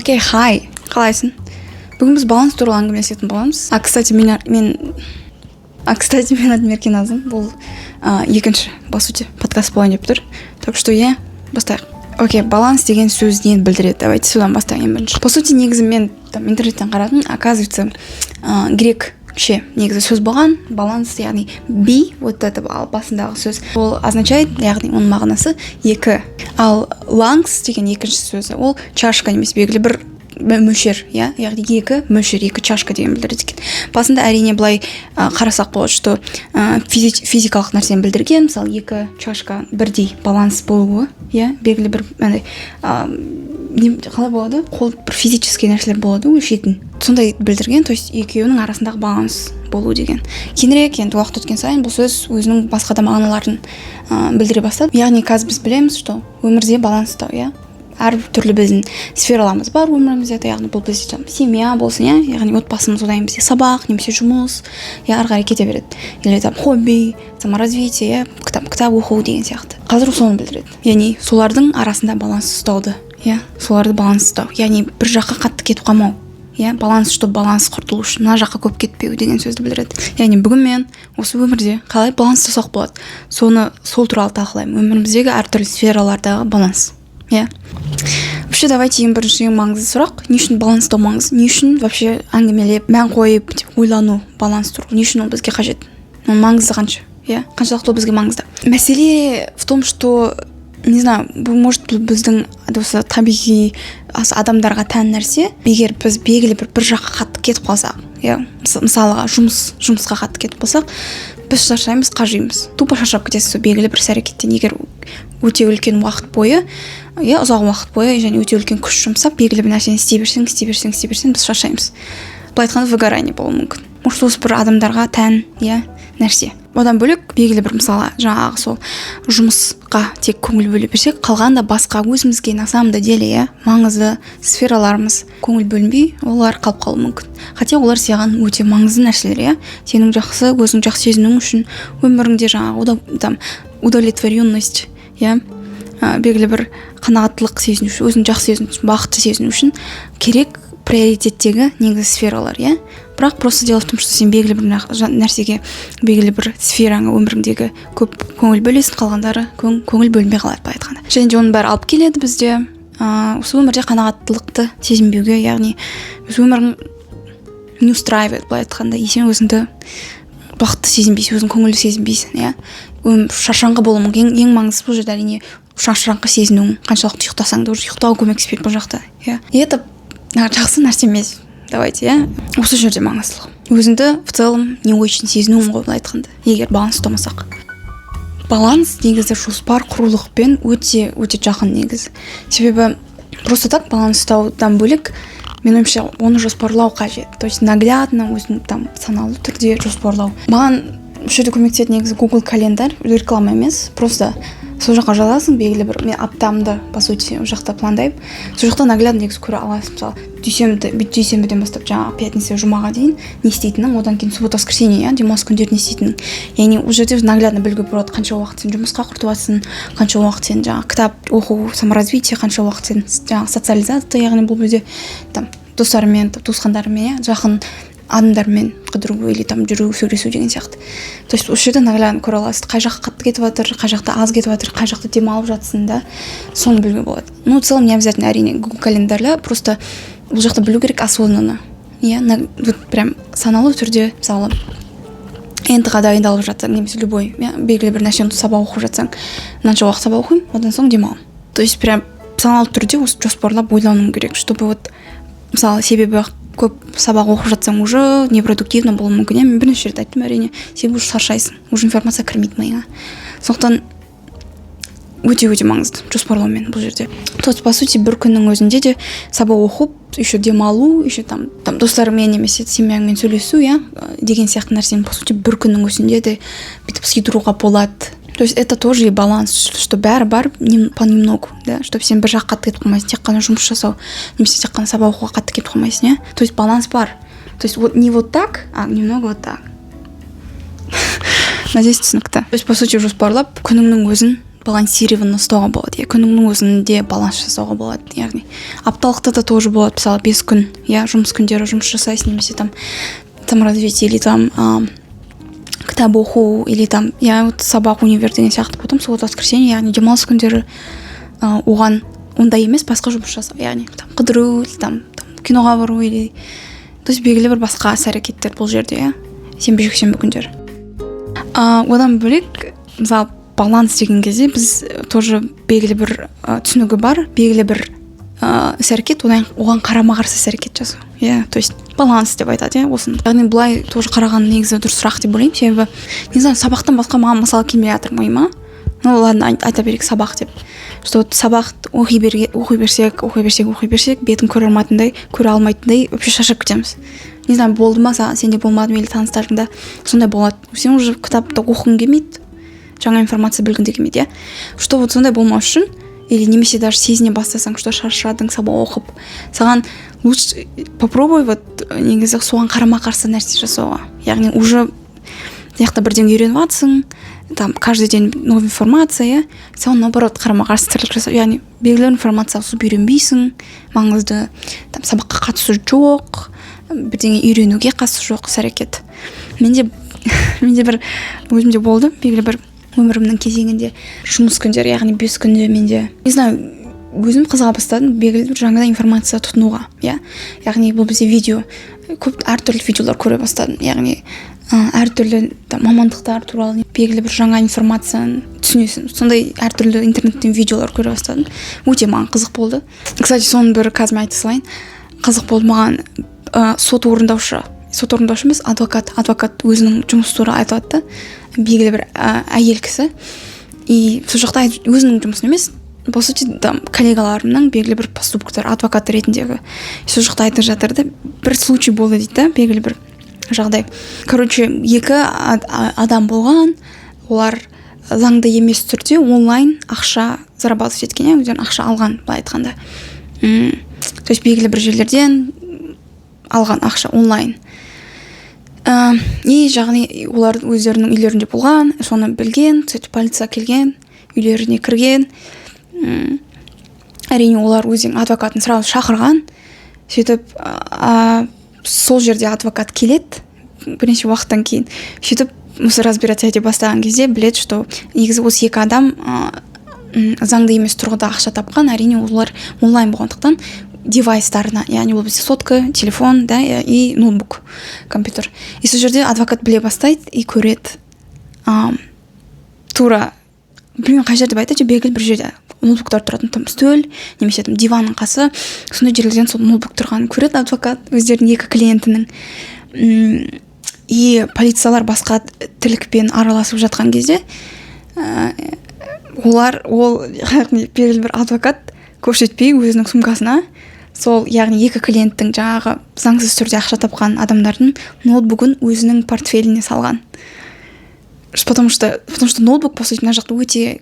Окей, хай, қалайсың? Бүгін біз баланс туралы әңгімелесетін боламыз. А кстати, мен а кстати, мен атым Еркеназым. Бұл екінші, по сути, подкаст болайын деп тұр, так что, иә, бастайық. Окей, баланс деген сөз нені білдіреді? Давайте содан бастайық ең бірінші. По сути, негізі мен там интернеттен қарадым, оказывается, грекше негізі сөз болған баланс, яғни би, вот это, ал басындағы сөз, ол означает, яғни оның мағынасы екі, ал ланкс деген екінші сөзі, ол чашка немесе белгілі бір мөлшер, иә, яғни екі мөлшер, екі чашка деген білдіреді екен. Басында, әрине, былай қарасақ болады, что физикалық нәрсені білдірген, мысалы, екі чашка бірдей баланс болуы, иә, белгілі бір андай қалай болады, қол бір физический нәрселер болады өлшейтін, сондай білдірген, то есть екеуінің арасындағы баланс болу деген. Кейінірек енді уақыт өткен сайын бұл сөз өзінің басқа да мағыналарын білдіре бастады. Яғни қазір біз білеміз, что өмірде баланс ұстау, иә, әртүрлі біздің сфераларымыз бар өмірімізде, яғни бұл бізде там семья болсын, иә, яғни отбасымыз, одан кейін бізде сабақ немесе жұмыс, иә, ары қарай кете береді, или там хобби, саморазвитие, иә, кітап оқу деген сияқты. Қазір соны білдіреді, яғни солардың арасында баланс ұстауды, иә, соларды баланс ұстау, яғни бір жаққа қатты кетіп қалмау, иә, баланс, чтобы баланс құртылу үшін мына жаққа көп кетпеу деген сөзді білдіреді. Яғни бүгін мен осы өмірде қалай баланс ұстасақ болады, соны, сол туралы талқылаймын, өміріміздегі әртүрлі сфералардағы баланс, иә. Вообще, давайте ең бірінші, ең маңызды сұрақ: не үшін баланс ұстау маңызды? Не үшін вообще әңгімелеп, мән қойып деп ойлану баланс туралы? Не үшін ол бізге қажет? Оның маңызды қанша, иә, қаншалықты ол бізге маңызды? Мәселе в том, что, не знаю, бұл, может, бұл біздің осы табиғи адамдарға тән нәрсе. Егер біз белгілі бір жаққа қатты кетіп қалсақ, иә, мысалға, жұмысқа қатты кетіп қалсақ, біз шаршаймыз, қажимыз, тупо шаршап кетесіз сол белгілі бір іс әрекеттен. Егер өте үлкен уақыт бойы, иә, ұзақ уақыт бойы және өте үлкен күш жұмсап, белгілі бір нәрсені істей берсең, істей берсең, істей берсең, біз шаршаймыз, былай айтқанда, выгорание болуы мүмкін. Может, осы бір адамдарға тән, иә, нәрсе. Одан бөлек, белгілі бір, мысалы, жаңағы сол жұмысқа тек көңіл бөле берсек, қалған да басқа өзімізге на самом деле, иә, маңызды сфераларымыз көңіл бөлінбей, олар қалып қалуы мүмкін. Хотя олар саған өте маңызды нәрселер, иә, сенің жақсы, өзің жақсы сезінуің үшін, өміріңде жаңағы там удовлетворенность, иә, белгілі бір қанағаттылық сезіну үшін, өзің жақсы сезіну үшін, бақытты сезіну үшін керек приоритеттегі негізгі сфералар, иә. Бірақ просто дело в том, что сен белгілі бір нәрсеге, белгілі бір сфераңа өміріңдегі көп көңіл бөлесің, қалғандары көңіл бөлінбей қалады, былай айтқанда. Және де оның бәрі алып келеді бізде осы өмірде қанағаттылықты сезінбеуге, яғни өз өмірің не устраивает, былай айтқанда, и сен өзіңді бақытты сезінбейсің, өзің көңілді сезінбейсің, иә, шаршаңқы болуы мүмкін. Ең маңыздысы бұл жерде, әрине, шаршаңқы сезінуің. Қаншалықты ұйықтасаң да, уже ұйықтау көмектеспейді бұл жақта, иә, и это жақсы нәрсе емес. Давайте, иә, осы жерде маңыздылық өзіңді в целом не очень сезінуің ғой, былай айтқанда, егер баланс ұстамасақ. Баланс негізі жоспар құрулықпен өте өте жақын негізі, себебі просто так баланс ұстаудан бөлек, менің ойымша, оны жоспарлау қажет, то есть наглядно, өзің там саналы түрде жоспарлау. Маған бұл жерде көмектеседі негізі Google Календарь, реклама емес, просто сол жаққа жазасың белгілі бір, мен аптамды, по сути, ол жақта пландаймын. Сол жақта наглядно негізі көре аласың, мысалы, дүйсенбіден бастап жаңағы пятница, жұмаға дейін не істейтінің, одан кейін суббота, воскресенье, иә, демалыс күндері не істейтінің. Яғни ол жерде наглядно білуге болады, қанша уақыт сен жұмысқа құртып жатрсың, қанша уақыт сен жаңағы кітап оқу, саморазвитие, қанша уақыт сен жаңағы социализация, яғни бұл бізде там достарыңмен, туысқандарыңмен, иә, жақын адамдармен қыдыру или там жүру, сөйлесу деген сияқты. То есть осы жерде наглядно көре аласыз, қай жаққа қатты кетіп жатыр, қай жақта аз кетіп жатыр, қай жақта демалып жатсың да, соны білуге болады. Ну, в целом не обязательно, әрине, Google Календарьда, просто бұл жақта білу керек осознанно, иә, вот прям саналы түрде. Мысалы, ҰБТ ға дайындалып жатсаң немесе любой, иә, белгілі бір нәрсені, сабақ оқып жатсаң, мынанша уақыт сабақ оқимын, одан соң демаламын. То есть прям саналы түрде осы жоспарлап ойлануың керек, чтобы вот, мысалы, себебі көп сабақ оқып жатсаң, уже непродуктивно болуы мүмкін, иә. Мен бірнеше рет айттым, әрине, себебі уже шаршайсың, уже информация кірмейді миыңа. Сондықтан өте өте маңызды жоспарлаумен бұл жерде. То есть, по сути, бір күннің өзінде де сабақ оқып, еще демалу, еще там достарыңмен немесе семьяңмен сөйлесу, иә, деген сияқты нәрсені, по сути, бір күннің өзінде де бүйтіп сыйдыруға болады. То есть это тоже и баланс, что бәрі бар понемногу, да, чтобы сен бір жаққа қатты кетіп қалмайсың, тек қана жұмыс жасау немесе тек қана сабақ оқуға қатты кетіп қалмайсың, иә. То есть баланс бар, то есть вот не вот так, а немного вот так. Надеюсь, түсінікті. То есть, по сути, жоспарлап күніңнің өзін. Балансированно ұстауға болады, иә, күннің өзінде баланс жасауға болады. Яғни апталықта да тоже болады. Мысалы, 5 күн, иә, жұмыс күндері жұмыс жасайсың немесе там саморазвитие или там кітап оқу, или там, иә, вот сабақ, универ деген сияқты. Потом суббота, воскресенье, яғни демалыс күндері, оған ондай емес, басқа жұмыс жасау, яғни там қыдыру или там киноға бару, или то есть белгілі бір басқа іс әрекеттер бұл жерде, иә, сенбі, жексенбі күндері. Одан бөлек, мысалы, баланс деген кезде біз тоже белгілі бір түсінігі бар, белгілі бір іс әрекет, одан оған қарама қарсы іс әрекет жасау, иә, то есть баланс деп айтады, иә, осыны. Яғни былай тоже қараған негізі дұрысырақ деп ойлаймын, себебі, не знаю, сабақтан басқа маған мысал келмей жатыр миыма. Ну ладно, айта берейік сабақ деп, что вот сабақ оқи берсек, оқи берсек, оқи берсек, бетін көре алмайтындай, көре алмайтындай, вообще шаршап кетеміз. Не знаю, болды ма саған, сенде болмады ма или таныстарыңда сондай болады, сен уже кітапты оқығың келмейді, жаңа информация білгің де келмейді, иә. Что вот сондай болмау үшін или немесе даже сезіне бастасаң, что шаршадың сабақ оқып, саған лучше попробуй вот негізі соған қарама қарсы нәрсе жасауға. Яғни уже мына жақта бірдеңе үйреніп жатрсың, там каждый день новая информация, иә, сен наоборот қарама қарсы тірлік жасау, яғни белгілі бір информация особо үйренбейсің, маңызды там сабаққа қатысы жоқ, бірдеңе үйренуге қатысы жоқ іс әрекет. Менде бір өзімде болды белгілі бір өмірімнің кезеңінде жұмыс күндері, яғни 5 күнде менде, не знаю, өзім қызыға бастадым белгілі бір жаңадан информация тұтынуға, иә. Яғни бұл бізде видео, көп әртүрлі видеолар көре бастадым, яғни әртүрлі там мамандықтар туралы белгілі бір жаңа информацияны түсінесің, сондай әртүрлі интернеттен видеолар көре бастадым. Өте маған қызық болды. Кстати, соның бір қазір мен айта салайын, қызық болды маған. Сот орындаушы, сот орындаушы емес, адвокат өзінің жұмысы туралы айтып жатты, белгілі бір әйел кісі. И сол жақта өзінің жұмысын емес, по сути, там коллегаларымның белгілі бір поступоктар адвокат ретіндегі. Сол жақта айтып жатыр да, бір случай болды дейді да, белгілі бір жағдай. Короче, екі адам болған, олар заңды емес түрде онлайн ақша зарабатывать еткен, иә, өздеріне ақша алған, былай айтқанда. То есть белгілі бір жерлерден алған ақша онлайн. И яғни олар өздерінің үйлерінде болған, соны білген, сөйтіп полиция келген, үйлеріне кірген. Әрине, олар өздерінің адвокатын сразу шақырған. Сөйтіп сол жерде адвокат келеді бірнеше уақыттан кейін. Сөйтіп осы разбираться ете бастаған кезде біледі, что негізі осы екі адам заңды емес тұрғыда ақша тапқан. Әрине, олар онлайн болғандықтан, девайстарына, яғни ол бізде сотка, телефон да и ноутбук, компьютер. И сол жерде адвокат біле бастайды и көреді, тура білмеймін қай жерде айтады, белгілі бір жерде ноутбуктар тұратын, там үстел немесе там диванның қасы, сондай жерлерден сол ноутбук тұрғанын көреді адвокат өздерінің екі клиентінің. И полициялар басқа тірлікпен араласып жатқан кезде, олар ол, яғни белгілі бір адвокат көрсетпей өзінің сумкасына сол, яғни екі клиенттің, жаңағы заңсыз түрде ақша тапқан адамдардың ноутбугін өзінің портфеліне салған, потому что ноутбук, по сути, мына жақта өте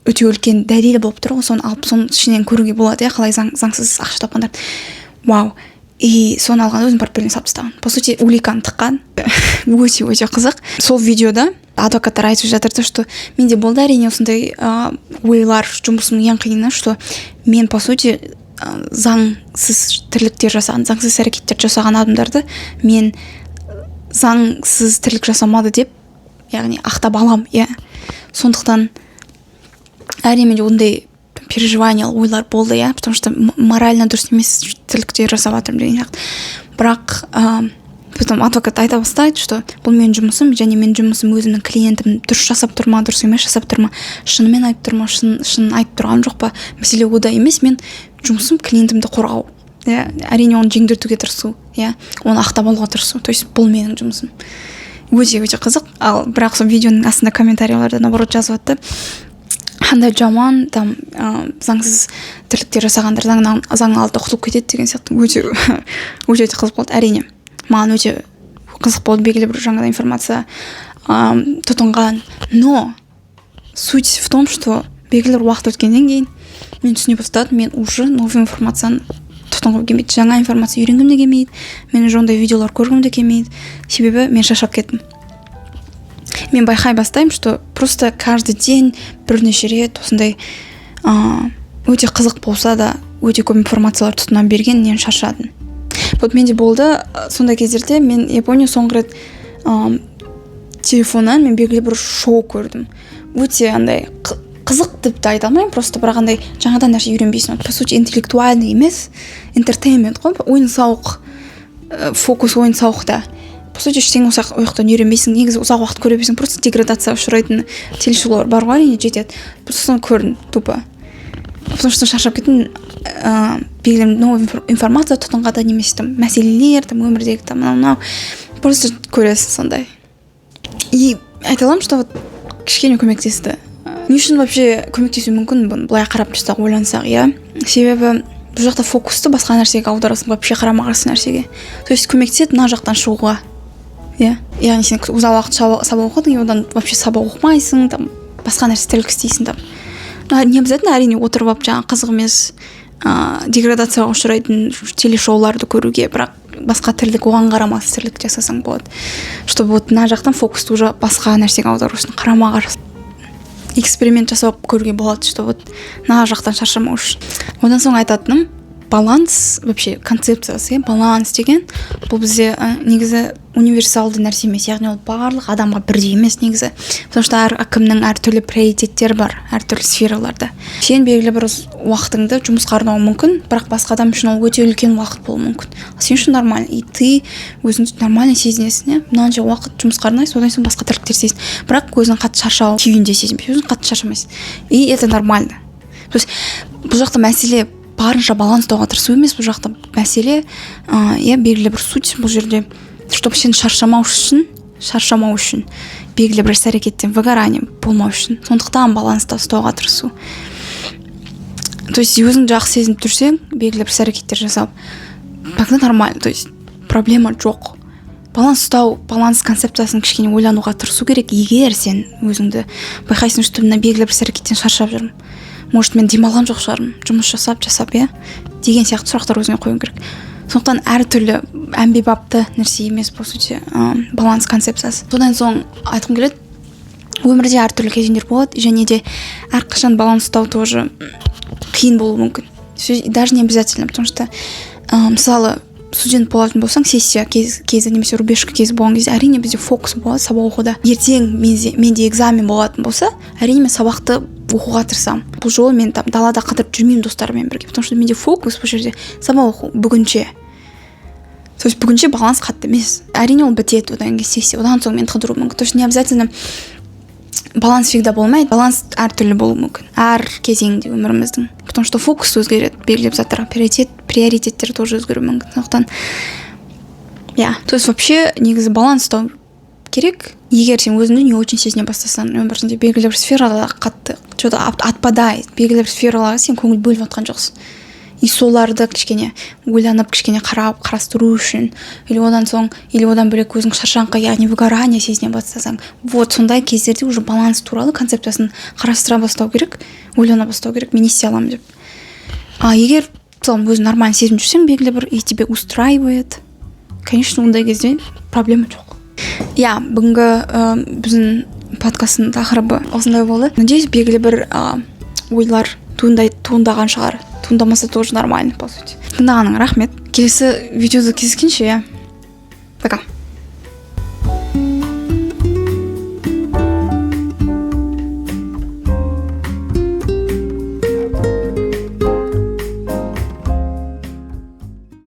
өте үлкен дәлел болып тұр ғой. Соны алып, соның ішінен көруге болады, иә, қалай заңсыз ақша тапқандарды. Вау. И соны алған, өзінің портфеліне салып тастаған, по сути, уликаны тыққан. Өте өте қызық. Сол видеода адвокаттар айтып жатыр да, что менде болды, әрине, осындай ойлар, жұмысымның ең қиыны, что мен, по сути, заңсыз тірліктер жасаған, заңсыз әрекеттер жасаған адамдарды мен заңсыз тірлік жасамады деп, яғни ақтап алам, иә. Сондықтан, әрине, менде ондай переживания, ойлар болды, иә, потому что морально дұрыс емес тірліктер жасап жатырмын деген сияқты. Бірақ потом адвокат айта бастайды, что бұл менің жұмысым және менің жұмысым өзімнің клиентім дұрыс жасап тұр ма, дұрыс емес жасап тұр ма, шынымен айтып тұр ма, шын айтып тұрған жоқ па, мәселе ода емес. Мен жұмысым клиентімді қорғау, иә, әрине, оны жеңдіртуге тырысу, иә, оны ақтап алуға тырысу. То есть бұл менің жұмысым. Өте өте қызық. Ал бірақ сол видеоның астында, комментарийлерде, наоборот, жазып жатты, қандай жаман, там заңсыз тірліктер жасағандар заң алдында құтылып кетеді деген сияқты. Өте өте өте қызық болды. Әрине, маған өте қызық болды белгілі бір жаңадан информация тұтынған. Но суть в том, что белгілі бір уақыт өткеннен кейін мен түсіне бастадым: мен уже новый информацияны тұтынғым келмейді, жаңа информация үйренгім де келмейді, мен уже ондай видеолар көргім де келмейді, себебі мен шаршап кеттім. Мен байқай бастаймын, что просто каждый день бірнеше рет осындай өте қызық болса да, өте көп информациялар тұтына бергеннен шаршадым. Вот менде болды сондай кездерде. Мен, я помню, соңғы рет телефоннан мен белгілі бір шоу көрдім. Өте андай қызық деп те айта алмаймын, просто бірақ андай жаңадан нәрсе үйренбейсің. Вот, по сути, интеллектуальный емес, entertainment қой, ойын сауық, фокус ойын сауықта. По сути, ештеңе ол жақтан үйренбейсің негізі. Ұзақ уақыт көре берсең, просто деградацияға ұшырайтын телешоулар бар ғой, әрине, жетеді. Просто соны көрдім тупо, потому что шаршап кеттім белгілі новый информация тұтынғанда немесе там мәселелер, там өмірдегі, там анау мынау просто көресің сондай. И айта аламын, что вот кішкене көмектесті. Не үшін вообще көмектесуі мүмкін бұны былай қарап тұрсақ, ойлансақ, иә? Себебі бұл жақта фокусты басқа нәрсеге аударасың, вообще қарама қарсы нәрсеге. То есть көмектеседі мына жақтан шығуға, иә. Яғни сен ұзақ уақыт сабақ оқыдың и одан вообще сабақ оқымайсың, там басқа нәрсе, тірлік істейсің там. Ну, не обязательно, әрине, отырып алып жаңағы қызық емес, деградацияға ұшырайтын телешоуларды көруге, бірақ басқа тірлік, оған қарамас тірлік жасасаң болады, чтобы вот мына жақтан фокусты уже басқа нәрсеге аудару үшін қарама қарсы эксперимент жасап көруге болады, чтобы вот мына жақтан шаршамау үшін. Одан соң айтатыным: баланс вообще концепциясы, иә. Баланс деген бұл бізде негізі универсалды нәрсе емес, яғни ол барлық адамға бірдей емес негізі, потому что әркімнің әртүрлі приоритеттері бар әртүрлі сфераларда. Сен белгілі бір уақытыңды жұмысқа арнауың мүмкін, бірақ басқа адам үшін ол өте үлкен уақыт болуы мүмкін. Ал сен үшін нормально, и ты өзіңді нормально сезінесің, иә. Мынанша уақыт жұмысқа арнайсың, одан соң басқа тірліктер істейсің, бірақ өзің қатты шаршау күйінде сезінбейсің, өзің қатты шаршамайсың, и это нормально. То есть бұл жақта мәселе барынша баланс ұстауға тырысу емес, бұл жақта мәселе, иә, белгілі бір суть бұл жерде, чтобы сен шаршамау үшін, белгілі бір іс әрекеттен выгорание болмау үшін, сондықтан баланста ұстауға тырысу. То есть өзің жақсы сезініп жүрсең, белгілі бір іс әрекеттер жасап, тогда нормально, то есть проблема жоқ. Баланс ұстау, баланс концепциясын кішкене ойлануға тырысу керек. Егер сен өзіңді байқайсың, что мына белгілі бір іс әрекеттен шаршап жүрмін, может, мен демалған жоқ шығармын жұмыс жасап жасап, иә, деген сияқты сұрақтар өзіңе қоюың керек. Сондықтан әртүрлі, әмбебапты нәрсе емес, по сути, баланс концепциясы. Содан соң айтқым келеді: өмірде әртүрлі кезеңдер болады және де әрқашан баланс ұстау тоже қиын болуы мүмкін. Даже не обязательно, потому что мысалы, студент болатын болсаң, сессия кезі немесе рубежка кезі болған кезде, әрине, бізде фокус болады сабақ оқуда. Ертең менде экзамен болатын болса, әрине, мен сабақты оқуға тырысамын. Бұл жолы мен там далада қыдырып жүрмеймін достарыммен бірге, потому что менде фокус бұл жерде сабақ оқу бүгінше. То есть бүгінше баланс қатты емес. Әрине, ол бітеді одан кейін, сессия, одан соң мен қыдыруым мүмкін. То есть не обязательно, баланс всегда болмайды. Баланс әртүрлі болуы мүмкін әр кезеңде өміріміздің, потому что фокус өзгереді, белгілі бір заттарға приоритеттер тоже өзгеруі мүмкін. Сондықтан, иә, то есть вообще негізі баланс ұстау керек. Егер сен өзіңді не очень сезіне бастасаң, өміріңде белгілі бір сферада қатты че то отпадает, белгілі бір сфераларға сен көңіл бөліп жатқан жоқсың, и соларды кішкене ойланып, кішкене қарап, қарастыру үшін, или одан соң, или одан бөлек өзің шаршаңқы, яғни выгорание сезіне бастасаң, вот сондай кездерде уже баланс туралы концепциясын қарастыра бастау керек, ойлана бастау керек, мен не істей аламын деп. А егер в целом өзің нормально сезініп жүрсең белгілі бір, и тебе устраивает, конечно, ондай кезде проблема жоқ, иә. Бүгінгі біздің подкасттың тақырыбы осындай болды. Надеюсь, белгілі бір ойлар туындаған шығар. Туындамаса, тоже нормально, по сути. Тыңдағаныңа рахмет. Келесі видеода кездескенше, иә, пока.